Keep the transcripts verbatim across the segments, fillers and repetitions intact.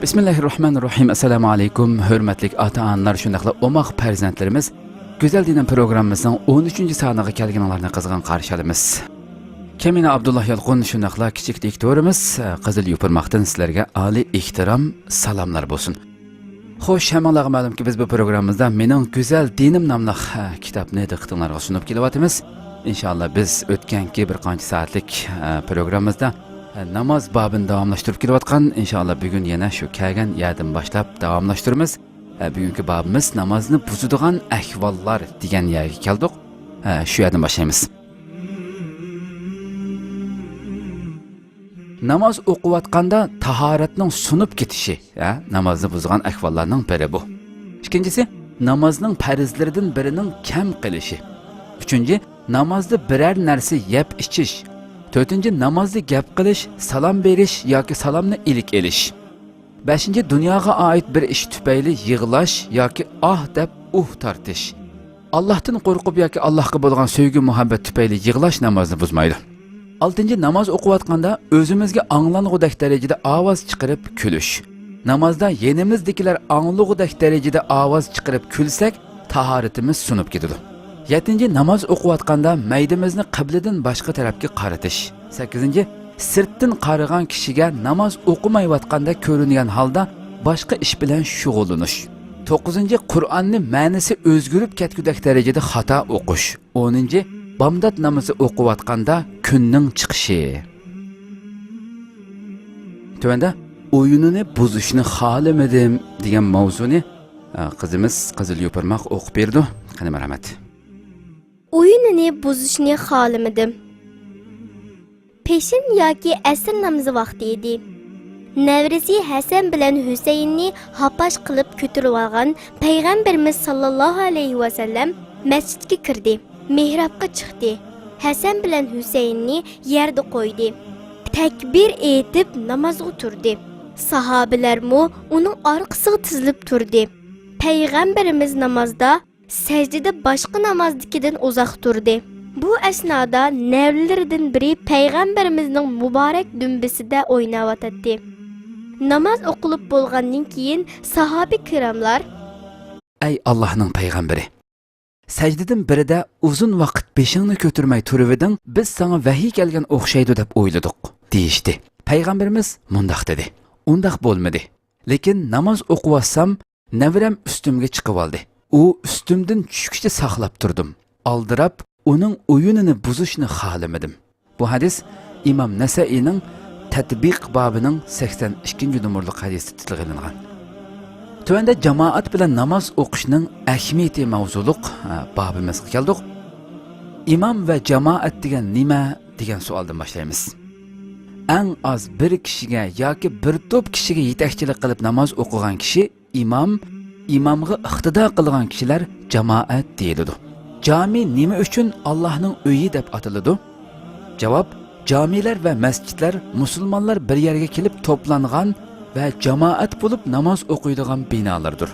بىسمىللاھىررەھمانىررەھىم. ئەسسالامۇ ئەلەيكۇم، ھۆرمەتلىك ئاتا-ئانىلار، شۇنداقلا ئوماق پەرزەنتلىرىمىز. گۈزەل دىنىم پروگراممىمىزنىڭ ئون ئۈچىنچى سانىغا كەلگىنىڭلارنى قىزغىن قارشى ئالىمىز. كەمىنە ئابدۇللا يالقۇن، شۇنداقلا كىچىك دىكتورىمىز، قىزىل يوپۇرماقتىن سىلەرگە ئالىي ئېھتىرام، سالاملار بولسۇن. خوش، ھەممىڭلارغا مەلۇمكى، بىز بۇ پروگراممىمىزدا مېنىڭ گۈزەل دىنىم ناملىق، ھە، كىتابنى دىققىتىڭلارغا سۇنۇپ كېلىۋاتىمىز. ئىنشائاللا، بىز ئۆتكەنكى بىر قانچە سائەتلىك، ھە، پروگراممىمىزدا، ھە، ناماز بابىنى داۋاملاشتۇرۇپ كېلىۋاتقان. ئىنشائاللا، بۈگۈن يەنە شۇ كەلگەن يەردىن باشلاپ داۋاملاشتۇرىمىز. ھە، بۈگۈنكى بابىمىز نامازنى بۇزىدىغان ئەھۋاللار دېگەن يەرگە كەلدۇق. ھە، شۇ يەردىن باشلايمىز. ناماز ئوقۇۋاتقاندا تاھارەتنىڭ سۇنۇپ كېتىشى، ھە، نامازنى بۇزغان ئەھۋاللارنىڭ بىرى بۇ. ئىككىنچىسى، نامازنىڭ پەرزلىرىدىن بىرىنىڭ كەم قېلىشى. ئۈچىنچى، نامازدا بىرەر نەرسە يەپ ئىچىش. تۆتىنچى، نامازدا گەپ قىلىش، سالام بېرىش ياكى سالامنى ئىلىك ئېلىش. بەشىنچى، دۇنياغا ئائىت بىر ئىش تۈپەيلى يىغلاش ياكى ئاھ دەپ ئۇھ تارتىش. ئاللاھتىن قورقۇپ ياكى ئاللاھقا بولغان سۆيگۈ-مۇھەببەت تۈپەيلى يىغلاش نامازنى بۇزمايدۇ. ئالتىنچى، ناماز ئوقۇۋاتقاندا ئۆزىمىزگە ئاڭلانغۇدەك دەرىجىدە ئاۋاز چىقىرىپ كۈلۈش. نامازدا يېنىمىزدىكىلەر ئاڭلىغۇدەك دەرىجىدە ئاۋاز چىقىرىپ كۈلسەك، تاھارىتىمىز سۇنۇپ كېتىدۇ. يەتتىنچى، ناماز ئوقۇۋاتقاندا مەيدىمىزنى قىبلىدىن باشقا تەرەپكە قارىتىش. سەككىزىنچى، سىرتتىن قارىغان كىشىگە ناماز ئوقۇمايۋاتقاندەك كۆرۈنگەن ھالدا باشقا ئىش بىلەن شۇغۇللىنىش. توققۇزىنچى، قۇرئاننى مەنىسى ئۆزگىرىپ كەتكۈدەك دەرىجىدە خاتا ئوقۇش. ئونىنچى، بامدات نامىزى ئوقۇۋاتقاندا كۈننىڭ چىقىشى. تۆۋەندە «ئويۇنىنى بۇزۇشنى خالىمىدىم» دېگەن ماۋزۇنى، ئە، قىزىمىز قىزىل يوپۇرماق ئوقۇپ بېرىدۇ. قېنى، مەرھەمەت. ئويۇنىنى بۇزۇشنى خالىمىدىم. پېشىن ياكى ئەسىر نامىزى ۋاقتى ئىدى. نەۋرىسى ھەسەن بىلەن ھۈسەيىننى ھاپاش قىلىپ كۆتۈرۈۋالغان پەيغەمبىرىمىز ساللاللاھۇ ئەلەيھى ۋەسەللەم مەسچىتكە كىردى، مېھرابقا چىقتى. ھەسەن بىلەن ھۈسەيىننى يەردە قويدى. تەكبىر ئېيتىپ نامازغا تۇردى. ساھابىلەرمۇ ئۇنىڭ ئارقىسىغا تىزىلىپ تۇردى. پەيغەمبىرىمىز نامازدا سەجدىدە باشقا نامازدىكىدىن ئۇزاق تۇردى. بۇ ئەسنادا نەۋرىلىرىدىن بىرى پەيغەمبىرىمىزنىڭ مۇبارەك دۈمبىسىدە ئويناۋاتاتتى. ناماز ئوقۇلۇپ بولغاندىن كېيىن ساھابە كىراملار: «ئەي ئاللاھنىڭ پەيغەمبىرى! سەجدىدىن بىرىدە ئۇزۇن ۋاقىت بېشىڭنى كۆتۈرمەي تۇرۇۋىدىڭ، بىز ساڭا ۋەھىي كەلگەن ئوخشايدۇ دەپ ئويلىدۇق» دېيىشتى. پەيغەمبىرىمىز مۇنداق دېدى: «ئۇنداق بولمىدى. لېكىن ناماز ئوقۇۋاتسام، نەۋرەم ئۈستۈمگە چىقىۋالدى. ئۇ ئۈستۈمدىن چۈشكىچە ساقلاپ تۇردۇم. ئالدىراپ، ئۇنىڭ ئويۇنىنى بۇزۇشنى خالىمىدىم.» بۇ ھەدىس ئىمام نەسەئىنىڭ تەتبىق بابىنىڭ سەكسەن ئىككىنچى نومۇرلۇق ھەدىستە تىلغا ئېلىنغان. تۆۋەندە جامائەت بىلەن ناماز ئوقۇشنىڭ ئەھمىيىتى ماۋزۇلۇق، ھە، بابىمىزغا كەلدۇق. ئىمام ۋە جامائەت دېگەن نېمە دېگەن سوئالدىن باشلايمىز. ئەڭ ئاز بىر كىشىگە ياكى بىر توپ كىشىگە يېتەكچىلىك قىلىپ ناماز ئوقۇغان كىشى ئىمام، ئىمامغا ئىقتىدا قىلغان كىشىلەر جامائەت دېيىلىدۇ. جامى نېمە ئۈچۈن ئاللاھنىڭ ئۆيى دەپ ئاتىلىدۇ؟ جاۋاب: جامىلەر ۋە مەسچىتلەر مۇسۇلمانلار بىر يەرگە كېلىپ توپلانغان ۋە جامائەت بولۇپ ناماز ئوقۇيدىغان بىنالاردۇر.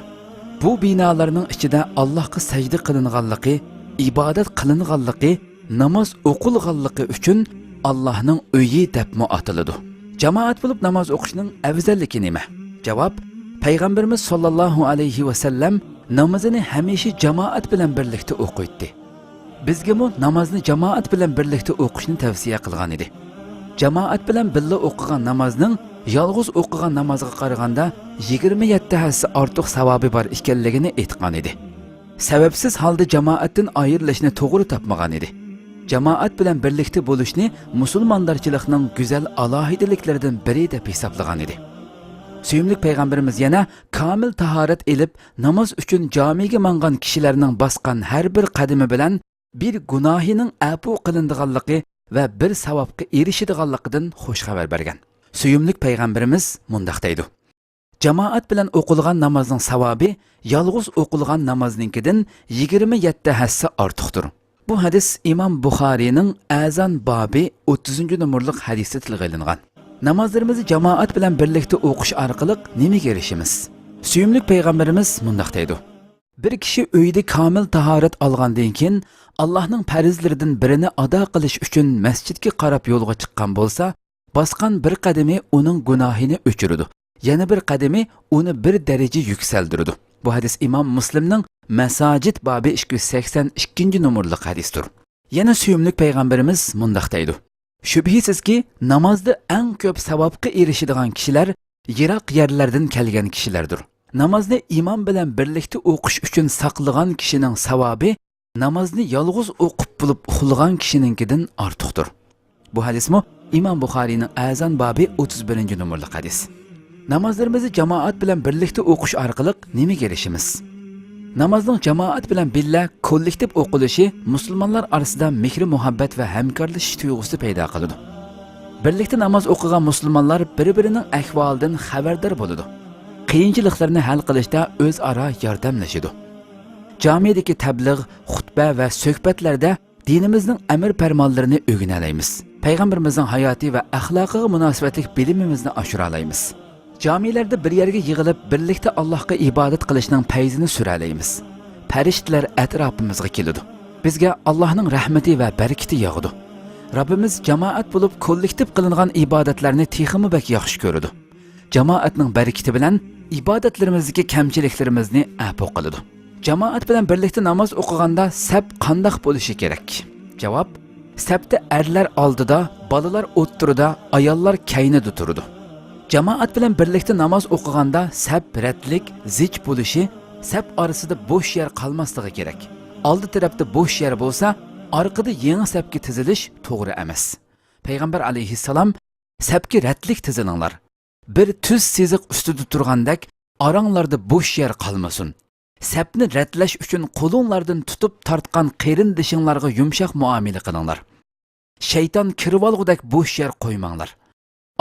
بۇ بىنالارنىڭ ئىچىدە ئاللاھقا سەجدە قىلىنغانلىقى، ئىبادەت قىلىنغانلىقى، ناماز ئوقۇلغانلىقى ئۈچۈن ئاللاھنىڭ ئۆيى دەپمۇ ئاتىلىدۇ. جامائەت بولۇپ ناماز ئوقۇشنىڭ ئەۋزەللىكى نېمە؟ جاۋاب: پەيغەمبىرىمىز ساللاللاھۇ ئەلەيھى ۋەسەللەم نامىزىنى ھەمىشە جامائەت بىلەن بىرلىكتە ئوقۇيتتى. بىزگىمۇ نامازنى جامائەت بىلەن بىرلىكتە ئوقۇشنى تەۋسىيە قىلغان ئىدى. جامائەت بىلەن بىللە ئوقۇغان نامازنىڭ يالغۇز ئوقۇغان نامازغا قارىغاندا يىگىرمە يەتتە ھەسسە ئارتۇق ساۋابى بار ئىكەنلىكىنى ئېيتقان ئىدى. سەۋەبسىز ھالدا جامائەتتىن ئايرىلىشنى توغرا تاپمىغان ئىدى. جامائەت بىلەن بىرلىكتە بولۇشنى مۇسۇلماندارچىلىقنىڭ گۈزەل ئالاھىدىلىكلىرىدىن بىرى دەپ ھېسابلىغان ئىدى. سۆيۈملۈك پەيغەمبىرىمىز يەنە كامىل تاھارەت ئېلىپ، ناماز ئۈچۈن جامىگە ماڭغان كىشىلەرنىڭ باسقان ھەر بىر قەدىمى بىلەن بىر گۇناھىنىڭ ئەپۇ قىلىنىدىغانلىقى ۋە بىر ساۋابقا ئېرىشىدىغانلىقىدىن خۇش خەۋەر بەرگەن. سۆيۈملۈك پەيغەمبىرىمىز مۇنداق دەيدۇ: جامائەت بىلەن ئوقۇلغان نامازنىڭ ساۋابى يالغۇز ئوقۇلغان نامازنىڭكىدىن يىگىرمە يەتتە ھەسسە ئارتۇقتۇر. بۇ ھەدىس ئىمام بۇخارىينىڭ ئەزان بابى ئوتتۇزىنچى نومۇرلۇق ھەدىستە تىلغا ئېلىنغان. نامازلىرىمىزنى جامائەت بىلەن بىرلىكتە ئوقۇش ئارقىلىق نېمىگە ئېرىشىمىز؟ سۆيۈملۈك پەيغەمبىرىمىز مۇنداق دەيدۇ: بىر كىشى ئۆيىدە كامىل تاھارەت ئالغاندىن كېيىن، ئاللاھنىڭ پەرزلىرىدىن بىرىنى ئادا قىلىش ئۈچۈن مەسچىتكە قاراپ يولغا چىققان بولسا، باسقان بىر قەدىمى ئۇنىڭ گۇناھىنى ئۆچۈرىدۇ. يەنە بىر قەدىمى ئۇنى بىر دەرىجە يۈكسەلدۈرىدۇ. بۇ ھەدىس ئىمام مۇسلىمنىڭ مەساجىد بابى ئىككى يۈز سەكسەن ئىككىنچى نومۇرلۇق ھەدىستۇر. يەنە سۆيۈملۈك پەيغەمبىرىمىز مۇنداق دەيدۇ: شۈبھىسىزكى، نامازدا ئەڭ كۆپ ساۋابقا ئېرىشىدىغان كىشىلەر يىراق يەرلەردىن كەلگەن كىشىلەردۇر. نامازنى ئىمام بىلەن بىرلىكتە ئوقۇش ئۈچۈن ساقلىغان كىشىنىڭ ساۋابى نامازنى يالغۇز ئوقۇپ بولۇپ ئۇخلىغان كىشىنىڭكىدىن ئارتۇقتۇر. بۇ ھەدىسمۇ ئىمام بۇخارىينىڭ ئەزان بابى ئوتتۇز بىرىنچى نومۇرلۇق ھەدىس. نامازلىرىمىزنى جامائەت بىلەن بىرلىكتە ئوقۇش ئارقىلىق نېمىگە ئېرىشىمىز؟ نامازنىڭ جامائەت بىلەن بىللە كوللېكتىپ ئوقۇلۇشى مۇسۇلمانلار ئارىسىدا مېھرى-مۇھەببەت ۋە ھەمكارلىشىش تۇيغۇسى پەيدا قىلىدۇ. بىرلىكتە ناماز ئوقۇغان مۇسۇلمانلار بىر-بىرىنىڭ ئەھۋالىدىن خەۋەردار بولىدۇ. قىيىنچىلىقلىرىنى ھەل قىلىشتا ئۆزئارا ياردەملىشىدۇ. جامىدىكى تەبلىغ، خۇتبە ۋە سۆھبەتلەردە دىنىمىزنىڭ ئەمىر پەرمانلىرىنى ئۆگىنەلەيمىز. پەيغەمبىرىمىزنىڭ ھاياتى ۋە ئەخلاقىغا مۇناسىۋەتلىك بىلىمىمىزنى ئاشۇرالايمىز. جامىلەردە بىر يەرگە يىغىلىپ، بىرلىكتە ئاللاھقا ئىبادەت قىلىشنىڭ پەيزىنى سۈرەلەيمىز. پەرىشتىلەر ئەتراپىمىزغا كېلىدۇ. بىزگە ئاللاھنىڭ رەھمىتى ۋە بەرىكىتى ياغىدۇ. رەببىمىز جامائەت بولۇپ كوللېكتىپ قىلىنغان ئىبادەتلەرنى تېخىمۇ بەك ياخشى كۆرىدۇ. جامائەتنىڭ بەرىكىتى بىلەن ئىبادەتلىرىمىزدىكى كەمچىلىكلىرىمىزنى ئەپۇ قىلىدۇ. جامائەت بىلەن بىرلىكتە ناماز ئوقۇغاندا سەپ قانداق بولۇشى كېرەك؟ جاۋاب: سەپتە ئەرلەر ئالدىدا، بالىلار ئوتتۇرىدا، ئاياللار كەينىدە تۇرىدۇ. جامائەت بىلەن بىرلىكتە ناماز ئوقۇغاندا سەپ رەتلىك، زىچ بولۇشى، سەپ ئارىسىدا بوش يەر قالماسلىقى كېرەك. ئالدى تەرەپتە بوش يەر بولسا، ئارقىدا يېڭى سەپكە تىزىلىش توغرا ئەمەس. پەيغەمبەر ئەلەيھىسسالام: سەپكە رەتلىك تىزىلىڭلار. بىر تۈز سىزىق ئۈستىدە تۇرغاندەك، ئاراڭلاردا بوش يەر قالمىسۇن. سەپنى رەتلەش ئۈچۈن قولۇڭلاردىن تۇتۇپ تارتقان قېرىندىشىڭلارغا يۇمشاق مۇئامىلە قىلىڭلار. شەيتان كىرىۋالغۇدەك بوش يەر قويماڭلار.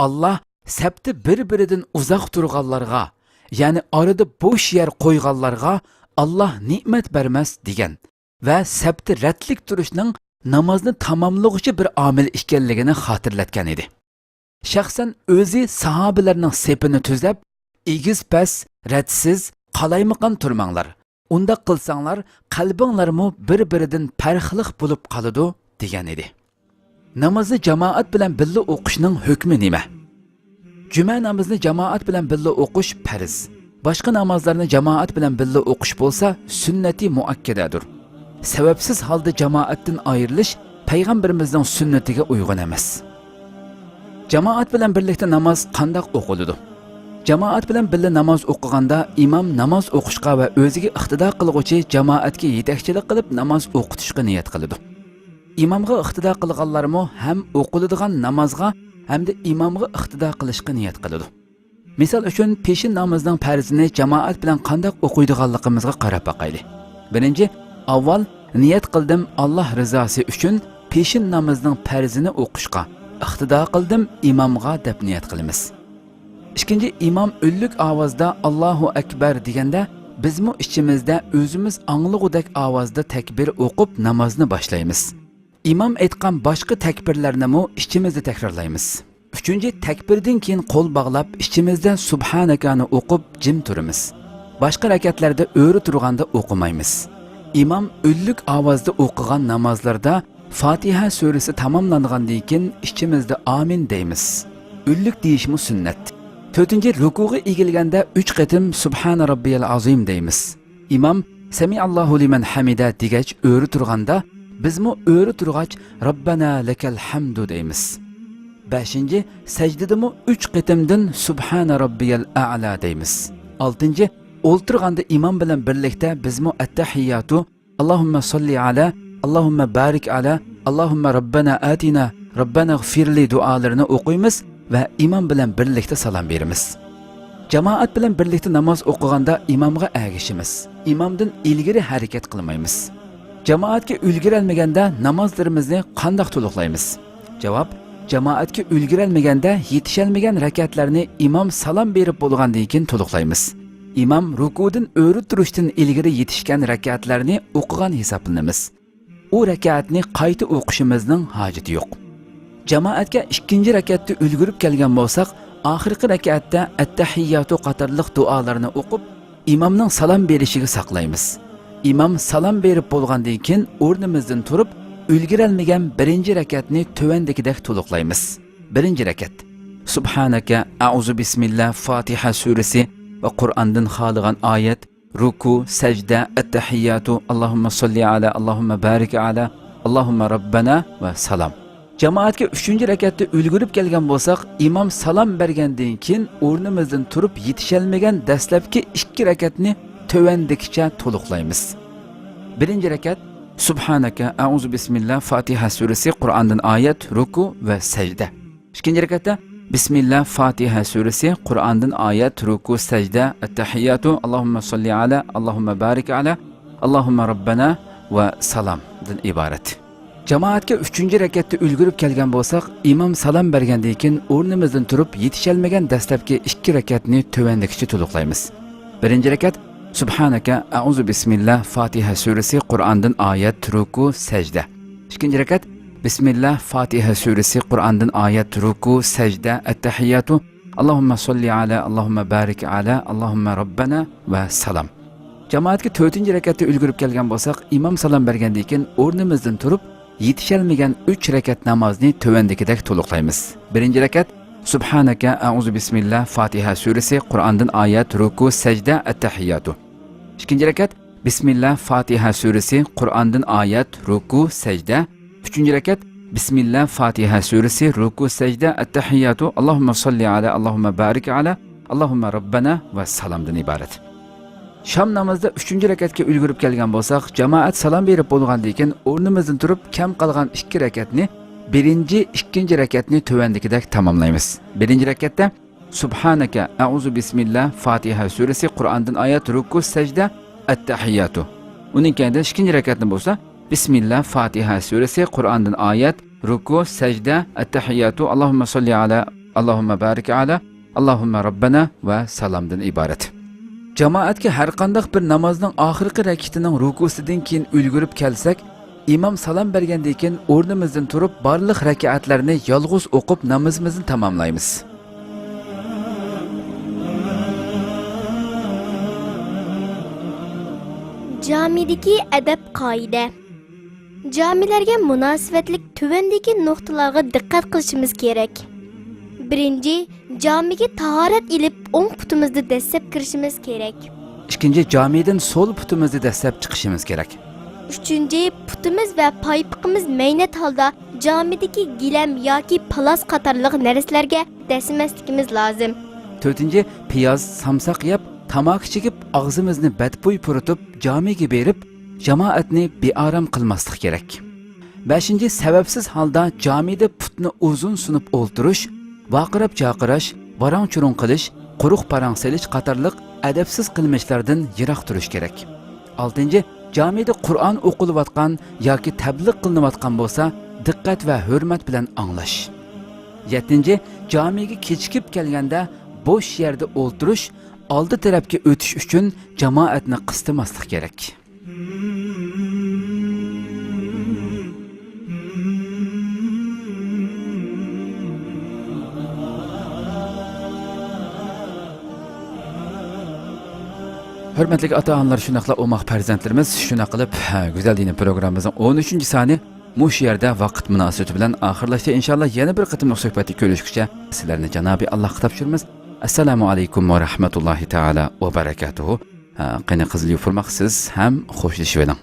ئاللا سەپتە بىر-بىرىدىن ئۇزاق تۇرغانلارغا، يەنى ئارىدا بوش يەر قويغانلارغا ئاللا نېمەت بەرمەس دېگەن ۋە سەپتە رەتلىك تۇرۇشنىڭ نامازنى تاماملىغۇچى بىر ئامىل ئىكەنلىكىنى خاتىرىلەتكەن ئىدى. شەخسەن ئۆزى ساھابىلەرنىڭ سېپىنى تۈزەپ، ئېگىز-پەس، رەتسىز، قالايمىقان تۇرماڭلار. ئۇنداق قىلساڭلار، قەلبىڭلارمۇ بىر-بىرىدىن پەرقلىق بولۇپ قالىدۇ، دېگەن ئىدى. نامازنى جامائەت بىلەن بىللە ئوقۇشنىڭ ھۆكمى نېمە؟ جۈمە نامىزىنى جامائەت بىلەن بىللە ئوقۇش پەرز. باشقا نامازلارنى جامائەت بىلەن بىللە ئوقۇش بولسا سۈننەتى مۇئەككەدەدۇر. سەۋەبسىز ھالدا جامائەتتىن ئايرىلىش پەيغەمبىرىمىزنىڭ سۈننىتىگە ئۇيغۇن ئەمەس. جامائەت بىلەن بىرلىكتە ناماز قانداق ئوقۇلىدۇ؟ جامائەت بىلەن بىللە ناماز ئوقۇغاندا ئىمام ناماز ئوقۇشقا ۋە ئۆزىگە ئىقتىدا قىلغۇچى جامائەتكە يېتەكچىلىك قىلىپ ناماز ئوقۇتۇشقا نىيەت قىلىدۇ. ئىمامغا ئىقتىدا قىلغانلارمۇ ھەم ئوقۇلىدىغان نامازغا ھەمدە ئىمامغا ئىقتىدا قىلىشقا نىيەت قىلىدۇ. مىسال ئۈچۈن، پېشىن نامىزىنىڭ پەرزىنى جامائەت بىلەن قانداق ئوقۇيدىغانلىقىمىزغا قاراپ باقايلى. بىرىنچى، ئاۋۋال نىيەت قىلدىم، ئاللا رىزاسى ئۈچۈن پېشىن نامىزىنىڭ پەرزىنى ئوقۇشقا، ئىقتىدا قىلدىم ئىمامغا دەپ نىيەت قىلىمىز. ئىككىنچى، ئىمام ئۈنلۈك ئاۋازدا ئاللاھۇ ئەكبەر دېگەندە، بىزمۇ ئىچىمىزدە ئۆزىمىز ئاڭلىغۇدەك ئاۋازدا تەكبىر ئوقۇپ نامازنى باشلايمىز. ئىمام ئېيتقان باشقا تەكبىرلەرنىمۇ ئىچىمىزدە تەكرارلايمىز. ئۈچىنچى، تەكبىردىن كېيىن قول باغلاپ، ئىچىمىزدە سۇبھانەكانى ئوقۇپ جىم تۇرىمىز. باشقا رەكەتلەردە ئۆرە تۇرغاندا ئوقۇمايمىز. ئىمام ئۈنلۈك ئاۋازدا ئوقۇغان نامازلاردا فاتىھە سۈرىسى تاماملانغاندىن كېيىن ئىچىمىزدە ئامىن دەيمىز. ئۈنلۈك دېيىشمۇ سۈننەت. تۆتىنچى، رۇكۇغا ئېگىلگەندە ئۈچ قېتىم سۇبھانە رەببىيەل ئازىم دەيمىز. ئىمام سەمىئاللاھۇ لىمەن ھەمىدە دېگەچ ئۆرە تۇرغاندا، بىزمۇ ئۆرە تۇرغاچ رەببەنا لەكەل ھەمدۇ دەيمىز. بەشىنچى، سەجدىدىمۇ ئۈچ قېتىمدىن سۇبھانە رەببىيەل ئەئلا دەيمىز. ئالتىنچى، ئولتۇرغاندا ئىمام بىلەن بىرلىكتە بىزمۇ ئەتتەھىياتۇ، ئاللاھۇممە ساللى ئەلا، ئاللاھۇممە بارىك ئەلا، ئاللاھۇممە رەببەنا ئاتىنا، رەببەنا غفىرلى دۇئالىرىنى ئوقۇيمىز ۋە ئىمام بىلەن بىرلىكتە سالام بېرىمىز. جامائەت بىلەن بىرلىكتە ناماز ئوقۇغاندا ئىمامغا ئەگىشىمىز. ئىمامدىن ئىلگىرى ھەرىكەت قىلمايمىز. جامائەتكە ئۈلگۈرەلمىگەندە نامازلىرىمىزنى قانداق تولۇقلايمىز؟ جاۋاب، جامائەتكە ئۈلگۈرەلمىگەندە يېتىشەلمىگەن رەكەتلەرنى ئىمام سالام بېرىپ بولغاندىن كېيىن تولۇقلايمىز. ئىمام رۇكۇدىن ئۆرە تۇرۇشتىن ئىلگىرى يېتىشكەن رەكەتلەرنى ئوقۇغان ھېسابلىنىمىز. ئۇ رەكەتنى قايتا ئوقۇشىمىزنىڭ ھاجىتى يوق. جامائەتكە ئىككىنچى رەكەتتە ئۈلگۈرۈپ كەلگەن بولساق، ئاخىرقى رەكەتتە ئەتتەھىياتۇ قاتارلىق دۇئالارنى ئوقۇپ، ئىمامنىڭ سالام بېرىشىگە ساقلايمىز. ئىمام سالام بېرىپ بولغاندىن كېيىن ئورنىمىزدىن تۇرۇپ، ئۈلگۈرەلمىگەن بىرىنچى رەكەتنى تۆۋەندىكىدەك تولۇقلايمىز. بىرىنچى رەكەت. سۇبھانەكە، ئەئۇزۇ بىسمىللا، فاتىھە سۈرىسى ۋە قۇرئاندىن خالىغان ئايەت، رۇكۇ، سەجدە، ئەتتەھىياتۇ، ئاللاھۇممە ساللى ئەلا، ئاللاھۇممە بارىك ئەلا، ئاللاھۇممە رەببەنا ۋە سالام. جامائەتكە ئۈچىنچى رەكەتتە ئۈلگۈرۈپ كەلگەن بولساق، ئىمام سالام بەرگەندىن كېيىن ئورنىمىزدىن تۇرۇپ يېتىشەلمىگەن دەسلەپكى ئىككى رەكەتنى تۆۋەندىكىچە تولۇقلايمىز. بىرىنچى رەكەت، سۇبھانەكە، ئەئۇزۇ بىسمىللا، فاتىھە سۈرىسى، قۇرئاندىن ئايەت، رۇكۇ ۋە سەجدە. ئىككىنچى رەكەتتە، بىسمىللا، فاتىھە سۈرىسى، قۇرئاندىن ئايەت، رۇكۇ، سەجدە، ئەتتەھىياتۇ، ئاللاھۇممە ساللى ئەلا، ئاللاھۇممە بارىك ئەلا، ئاللاھۇممە رەببەنا ۋە سالامدىن ئىبارەت. جامائەتكە ئۈچىنچى رەكەتتە ئۈلگۈرۈپ كەلگەن بولساق، ئىمام سالام بەرگەندىن كېيىن ئورنىمىزدىن تۇرۇپ يېتىشەلمىگەن دەسلەپكى ئىككى رەكەتنى تۆۋەندىكىچە تولۇقلايمىز. بىرىنچى رەكەت، سۇبھانەكە، ئەئۇزۇ بىسمىللا، فاتىھە سۈرىسى، قۇرئاندىن ئايەت، رۇكۇ، سەجدە. ئىككىنچى رەكەت، بىسمىللا، فاتىھە سۈرىسى، قۇرئاندىن ئايەت، رۇكۇ، سەجدە، ئەتتەھىياتۇ، ئاللاھۇممە ساللى ئەلا، ئاللاھۇممە بارىك ئەلا، ئاللاھۇممە رەببەنا ۋە سالام. جامائەتكە تۆتىنچى رەكەتتە ئۈلگۈرۈپ كەلگەن بولساق، ئىمام سالام بەرگەندىن كېيىن ئورنىمىزدىن تۇرۇپ يېتىشەلمىگەن ئۈچ رەكەت نامازنى تۆۋەندىكىدەك تولۇقلايمىز. بىرىنچى رەكەت، سۇبھانەكە، ئەئۇزۇ بىسمىللا، فاتىھە سۈرىسى، قۇرئاندىن ئايەت، رۇكۇ، سەجدە، ئەتتەھىياتۇ. ئىككىنچى رەكەت، بىسمىللا، فاتىھە سۈرىسى، قۇرئاندىن ئايەت، رۇكۇ، سەجدە. ئۈچىنچى رەكەت، بىسمىللا، فاتىھە سۈرىسى، رۇكۇ، سەجدە، ئەتتەھىياتۇ، ئاللاھۇممە ساللى ئەلا، ئاللاھۇممە بارىك ئەلا، ئاللاھۇممە رەببەنا ۋە سالامدىن ئىبارەت. شام نامىزىدا ئۈچىنچى رەكەتكە ئۈلگۈرۈپ كەلگەن بولساق، جامائەت سالام بېرىپ بولغاندىن كېيىن ئورنىمىزدىن تۇرۇپ كەم قالغان ئىككى رەكەتنى، بىرىنچى، ئىككىنچى رەكەتنى تۆۋەندىكىدەك تاماملايمىز. بىرىنچى رەكەتتە، سۇبھانەكە، ئەئۇزۇ بىسمىللا، فاتىھە سۈرىسى، قۇرئاندىن ئايەت، رۇكۇ، سەجدە، ئەتتەھىياتۇ. ئۇنىڭ كەينىدە ئىككىنچى رەكەتنى بولسا، بىسمىللا، فاتىھە سۈرىسى، قۇرئاندىن ئايەت، رۇكۇ، سەجدە، ئەتتەھىياتۇ، ئاللاھۇممە ساللى ئەلا، ئاللاھۇممە بارىك ئەلا، ئاللاھۇممە رەببەنا ۋە سالامدىن ئىبارەت. جامائەتكە ھەرقانداق بىر نامازنىڭ ئاخىرقى رەكىتىنىڭ رۇكۇسىدىن كېيىن ئۈلگۈرۈپ كەلسەك، ئىمام سالام بەرگەندىن كېيىن ئورنىمىزدىن تۇرۇپ بارلىق رەكەتلەرنى يالغۇز ئوقۇپ نامىزىمىزنى تاماملايمىز. جامىدىكى ئەدەپ قائىدە. جامىلەرگە مۇناسىۋەتلىك تۆۋەندىكى نۇقتىلارغا دىققەت قىلىشىمىز كېرەك. بىرىنچى، جامىگە تاھارەت ئېلىپ، ئوڭ پۇتىمىزنى دەسسەپ كىرىشىمىز كېرەك. ئىككىنچى، جامىدىن سول پۇتىمىزنى دەسسەپ چىقىشىمىز كېرەك. ئۈچىنچى، پۇتىمىز ۋە پايپىقىمىز مەينەت ھالدا جامىدىكى گىلەم ياكى پالاس قاتارلىق نەرسىلەرگە دەسسىمەسلىكىمىز لازىم. تۆتىنچى، پىياز، سامساق يەپ، تاماكا چېكىپ، ئاغزىمىزنى بەتبۇي پۇرىتىپ، جامىگە بېرىپ، جامائەتنى بىئارام قىلماسلىق كېرەك. بەشىنچى، سەۋەبسىز ھالدا جامىدە پۇتنى ئۇزۇن سۇنۇپ ئولتۇرۇش، ۋارقىراپ جارقىراش، ۋاراڭ-چۇرۇڭ قىلىش، قۇرۇق پاراڭ سېلىش قاتارلىق ئەدەپسىز قىلمىشلاردىن يىراق تۇرۇش كېرەك. ئالتىنچى، جامىدە قۇرئان ئوقۇلۇۋاتقان ياكى تەبلىغ قىلىنىۋاتقان بولسا، دىققەت ۋە ھۆرمەت بىلەن ئاڭلاش. يەتتىنچى، جامىگە كېچىكىپ كەلگەندە بوش يەردە ئولتۇرۇش، ئالدى تەرەپكە ئۆتۈش ئۈچۈن جامائەتنى قىستىماسلىق كېرەك. ھۆرمەتلىك ئاتا-ئانىلار، شۇنداقلا ئوماق پەرزەنتلىرىمىز، شۇنداق قىلىپ، گۈزەل دىنىي پروگراممىمىزنىڭ ئون ئۈچىنچى سانى مۇشۇ يەردە ۋاقىت مۇناسىۋىتى بىلەن ئاخىرلاشتى. ئىنشاللا يەنە بىر قېتىملىق سۆھبەتتە كۆرۈشكىچە سىلەرنى جانابى ئاللاھقا تاپشۇرىمىز. ئەسسالامۇ ئەلەيكۇم ۋە رەھمەتۇللاھى تائالا ۋە بەرەكاتۇھۇ. ھە، قېنى قىزىل يوپۇرماق، سىز ھەم خوشلىشىۋېلىڭ.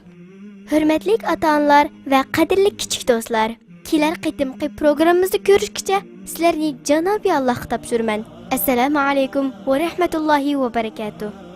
ھۆرمەتلىك ئاتا-ئانىلار ۋە قەدىرلىك كىچىك دوستلار، كېلەر قېتىمقى پروگراممىمىزدا كۆرۈشكىچە سىلەرنى جانابى ئاللاھقا تاپشۇرىمەن. ئەسسالامۇ ئەلەيكۇم ۋە رەھمەتۇللاھى ۋە بەرەكاتۇھ.